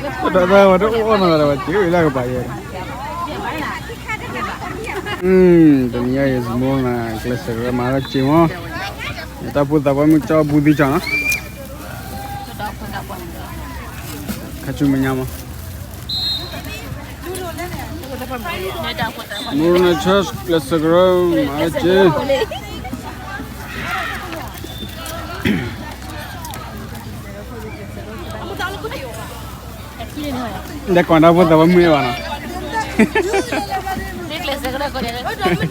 ဒီးဝဲတအိၣ်နီၤဒီးဝဲစ့လၢကပၤယဲ, တနံၤညါအံၤ စမိၣ်နၤ ကျဲးစၢးကရၢမၤလၢစ့မီၤ, တၢ်ဖိသၣ်ပှၢ်မုၣ်ကၠီဘူသံကၠီနီၤ, ခါဆူမဲာ်ညါမီၤ, စမိၣ်နၤ church ကျဲးစၢးကရၢမၤလၢစ့ ဒီးကွၢ်တၢ်ဖိသၣ်ဝဲမုာ်ဘၣ်နီၤ,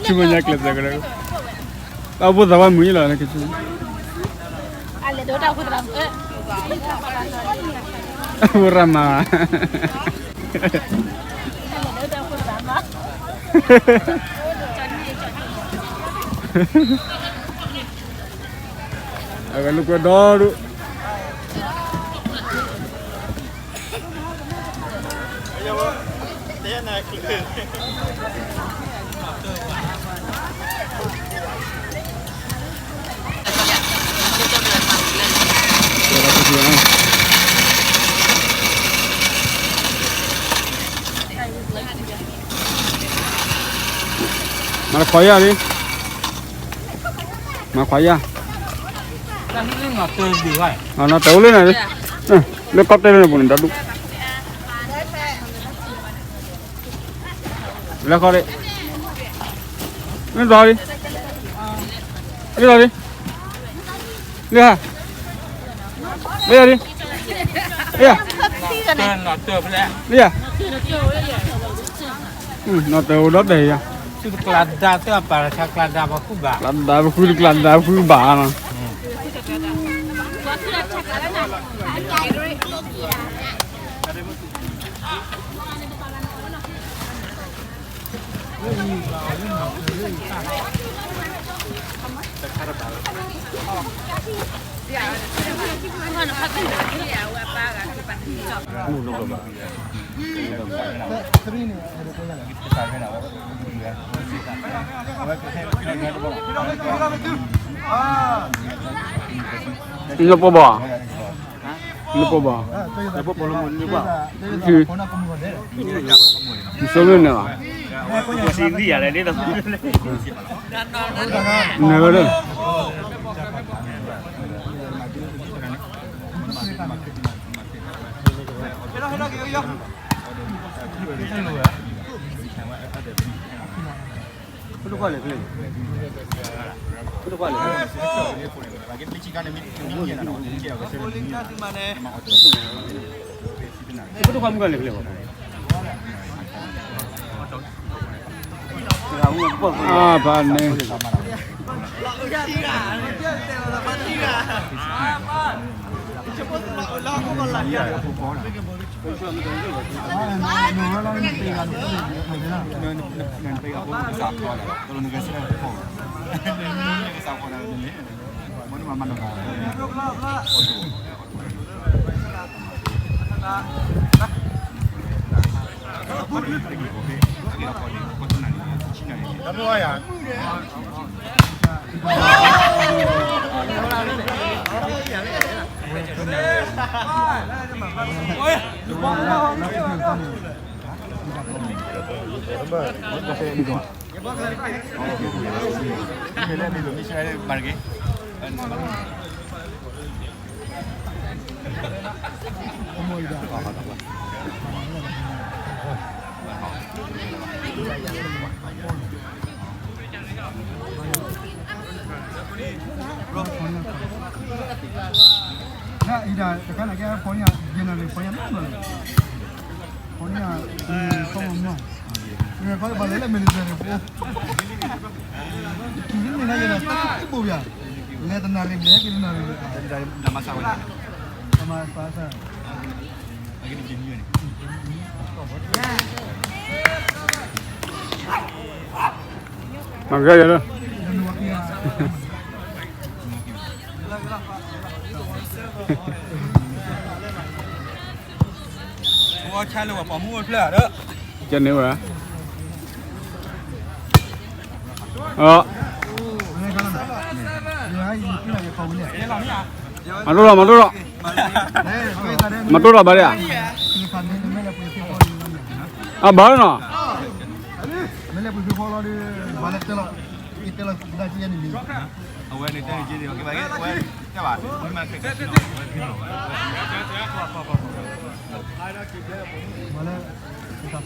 ဆူမဲာ်ညါကျဲးစၢးကရၢ, တၢ်ဖိသၣ်ဝဲမုာ်လီၤ, ဖိရမၤ, အဂၤလိာ်ကွဲဒီဒိၣ် မၤခွါယၤလံ, မၤခွါယၤ, နီၢ်တၢ်အိၣ်လၢနၤ, လၢကီၢ်တဲလၢနပူၤန့ၣ် တၢ်ဒူၣ်, လၢခီၣ်ဒ့, လၢသီဒ့, လၢသီဒ့, လၢဟါ, လၢယၤဒ့, လၢယၤ, လၢယၤ, နီၢ်တၢ်အိၣ်ဒီးတဲယၤ, ကျါဒါသ့ၣ်ပာ်လၢဆါကျါဒါပဃုဘၣ်, ကျါဒါပဃု ကျါဒါပဃုဘၣ်နီၤ နပဘီ, နပဘီ, နဆိကမိၣ်န့ၣ်လီၤ, နဝဲဒၣ် တခါန့ၣ်ကဲ ဖီညါ ယဲၢ်နၣ်ရံၣ် ဖီညါ ဖီညါ ဖီမီၢ် ကဲ လဲၤတနၣ်ရံၣ် လဲၤက့ၤတနၣ်ရံၣ် တမၤစၢၤဝဲ တမၤစၢၤ မၤကဲယၤလၢ ကဲန့ၣ်ဝဲ မၤဒိၣ်ထီၣ် မၤဒိၣ်ထီၣ် မၤဒိၣ်ထီၣ်ဘၣ်ဒၣ်ဧါ အဘၣ်နီၤ, မ့ၢ်လဲၤပှ့ၤဖဲဖီလီၤဒီး ဘၣ်လဲၤတဲလီၤ, တဲလီၤဒါက့ၤန့ၣ်လံ, အဝဲန့ၣ်တဲန့ၣ်က့ၤန့ၣ် ကဘၣ်ကဲဝဲ, တဲဘၣ်, မ့ၢ်လဲၤ, ဟဲက့ၤတုၤဝဲဒၣ်လီၤ မနုၤဃီန့ၣ်,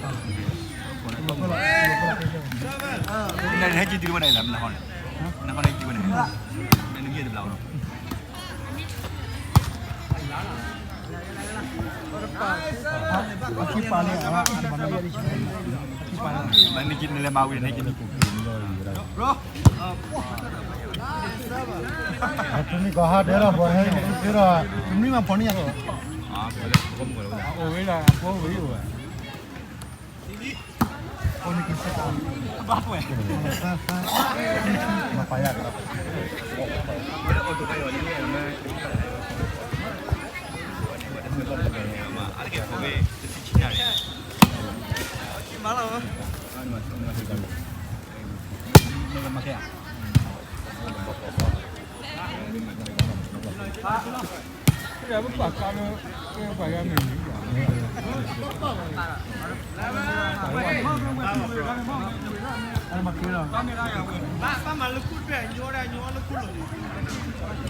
မနုၤဃီန့ၣ်က့ၤဝဲန့ၣ်, နမ့ၢ်တဘျီနီၤ မနုၤက့ၤနလဲၤမၤဝံၤန့ၣ်က့ၤ, ဖုမံၤကီးဟးဒဲးလီၤ ပှၤဟဲက့ၤဒီး ဖုမံၤမၤဖီၣ်န့ၢ်ယၤလီၤ, အိၣ်ဝဲဒၣ်အဖိဝဲအိၣ်ဝဲ ဘၣ်ပှဲၤ, မၤပာ်ယၤကဒီး, မၤလီၤ, မၤကဲဧါ ပှၤကါလၢ, ပှၤကါမ့ၢ်န့ၣ်, မ့ၢ်လၢကမၤလၢနီၢ်န့ၣ်မး, မ့ၢ်လၢပှၤတဲန့ၣ်ပှၤ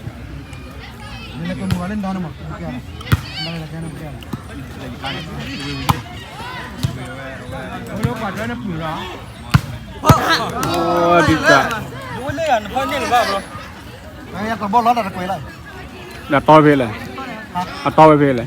လီၤ, ဒ်တၢ် တဘီလီၤတၢ်တကွဲးလီၤ, ဒီးတီဖဲလဲၣ်, အတီဝဲဖဲလဲၣ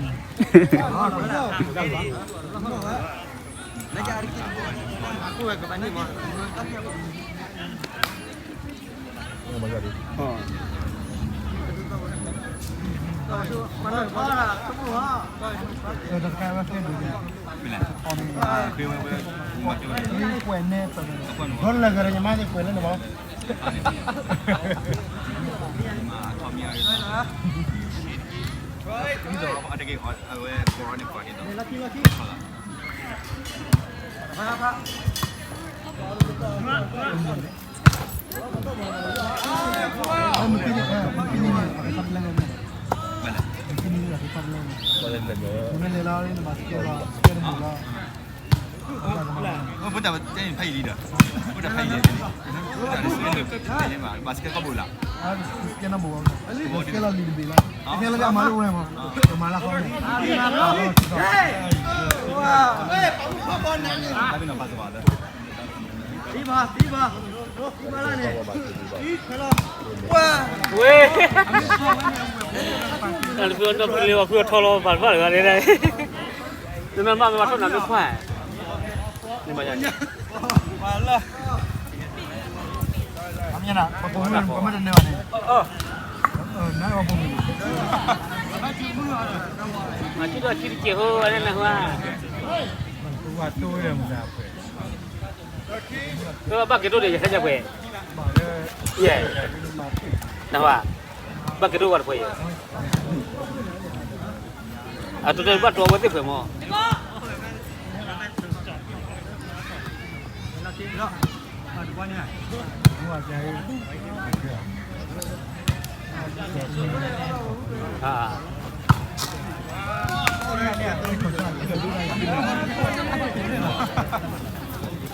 ်, ကွဲးန့ၣ်, ကွဲးန့ၣ်, ဘၣ်ဆဲးကီးဘိလၢ်, ဘၣ်ဆဲးကီးလီၤ, မၤလၢဃီန့ၣ်, သံဘၣ်, သံဘၣ်, သံဘၣ်လၢန့ၣ်, ဝဲ, တၢ်လၢဖုအနီၢ်ဖုလ့ဝဲဖုအထီလီၤ ပာ်တဖၣ်လၢၤဂၤန့ၣ်, နမ့ၢ်မၤမ့ၢ်ဘၣ်ထီၣ်နၤမ့ၢ်ခွါ, နမၤညါန့ၣ် အမ့ၢ်နၤ ပှၤပိာ်မုၣ်န့ၣ် ပှၤမ့ၢ်တန့ၢ်ဘၣ်န့ၣ်, နၤပှၤပိာ်မုၣ်န့ၣ်, အစုဒီးအစုတစဲးဖိ အန့ၣ်နဟါ, ပှၤတိၢ်ဝဲဒၣ်မတၤပှဲၤ, ဘၣ်ကဲဒိၣ်ဒီးယဟဲကပှဲၤ, ယဲ, နဟါ, ဘၣ်ကဲဒိၣ်ဝဲတပှဲၤယဲ, အတိၢ်တဲဘၣ်တိၢ်ဝဲသ့ၣ်ပှဲၤမး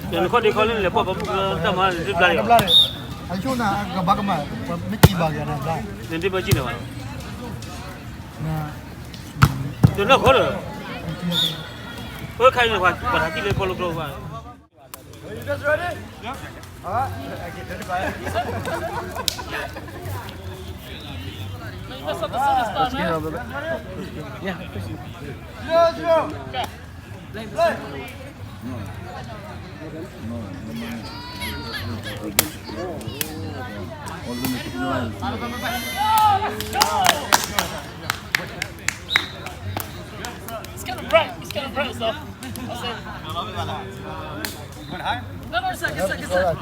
နခီၣ်ဒ့ခီလၢနလဲၤပှၤပှၤမုၣ်ကတၢ်မၤန့ၣ်တဘျါလံ, အဆိနၤကဘၣ်ကမၣ်, မ့ၢ်ကံဘၣ်က့ၤနၤဘျါ, နဒ့မ့ၢ်ကံန့ၣ်ဘၣ်, နနီၢ်ခိဒီး, ပှၤတၢ်ကံၣ်လၢပီလိကျိဘၣ် It's kind of bright. It's kind of bright, so I'll say. No, no, it's like, it's like, it's like,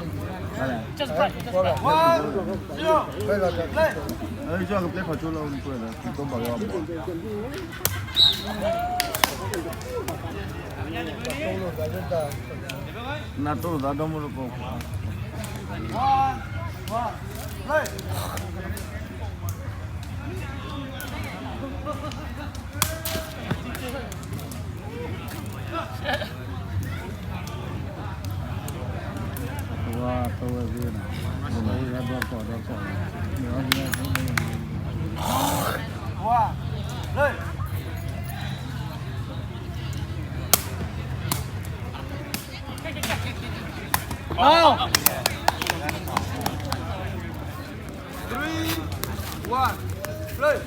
just bright, just bright. One, zero, play. နတိၢ်သးဒီမုၢ်တကိး, Three, one, play.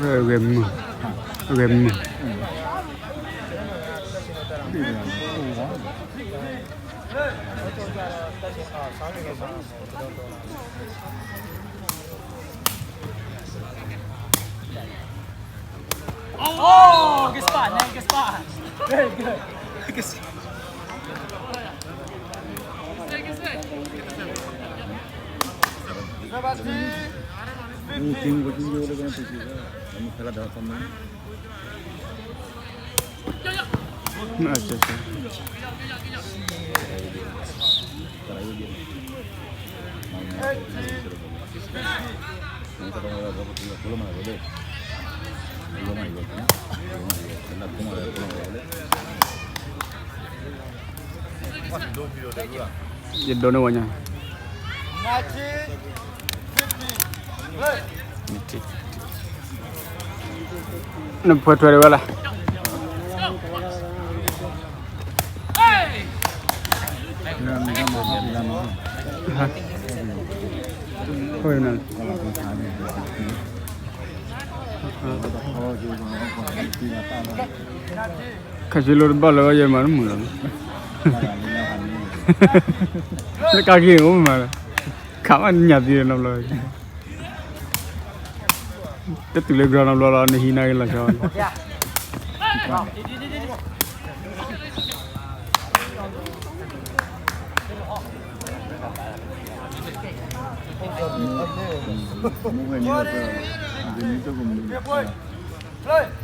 ဂဲၤမုၢ်, ဂဲၤမုၢ်. ယဒိးန့ၢ်ဝဲညါ နဖှဲထွဲဝဲလၢ ခါဆံလိတဘၣ်လၢယမၤတမုာ်လီၤ, လၢကါက့ၤအိၣ်မးလီၤ, ခးဘၣ်ညၣ်သံနီတဘျီ, တတုၤလၢကရၢနီတဘျီလီၤ နဟံးနာ်က့ၤလီၤဆီ Play.